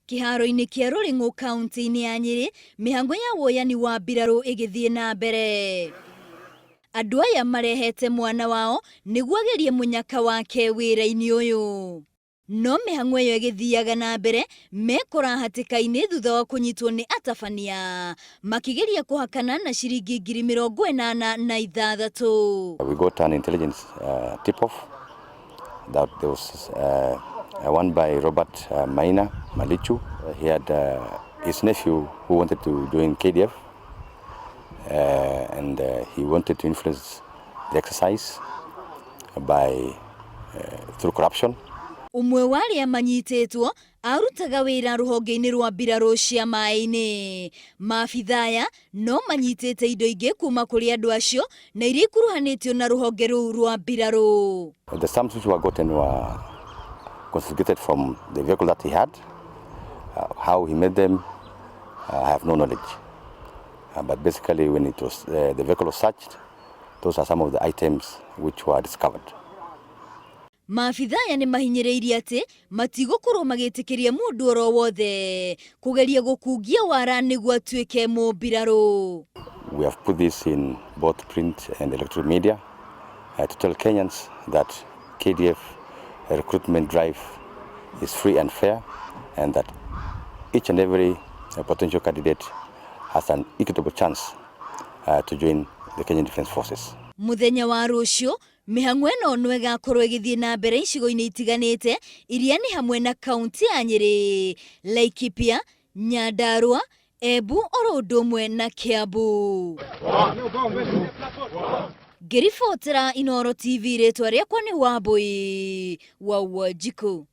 Kĩharo-inĩ kĩa Rũrĩng'ũ kaunti-inĩ ya Nyĩrĩ, mĩhango ya woyani wa mbirarũ ĩgĩthiĩ na mbere. Andũ aya marehete mwana wao nĩguo agerie mũnyaka wake wĩra-inĩ ũyũ. No mĩhang'o ĩyo ĩgĩthiaga na mbere, mekora hatĩka-inĩ thutha wa kũnyitwo nĩ atabania makĩgeria kũhakana na ciringi 86,000. We got an intelligence tip-off that there was one by Robert Maina Malichu. He had his nephew who wanted to join KDF and he wanted to influence the exercise by through corruption. Ũmwe wa arĩa manyitĩtwo arutaga wĩra rũhonge-inĩ rwa mbirarũ cia maĩ-inĩ. Maabitha aya no manyitĩte indo ingĩ kuma kũrĩ andũ acio na iria ikuruhanĩtio na rũhonge rũu rwa mbirarũ. The sums which were gotten were confiscated from the vehicle that he had. How he made them, I have no knowledge. But basically when the vehicle was searched, those are some of the items which were discovered. Maabitha aya nĩ mahinyĩrĩirie atĩ matigũkorwo magĩtĩkĩria mũndũ oro wothe kũgeria gũkungia wara nĩguo atuĩke mũmbirarũ. We have put this in both print and electronic media to tell Kenyans that KDF recruitment drive is free and fair and that each and every potential candidate has an equitable chance to join the Kenyan Defence Forces. Mũthenya wa rũciũ mĩhang'o ĩno no ĩgakorwo ĩgĩthiĩ na mbere icigo-inĩ itiganĩte iria nĩ hamwe na kaunti ya Nyĩrĩ, Laikipia, Nyandarua, Embu oro ũndũ ũmwe na Kiambu. Ngĩribotera Inooro TV rĩtwa rĩakwa nĩ Wambui wa Wanjikũ.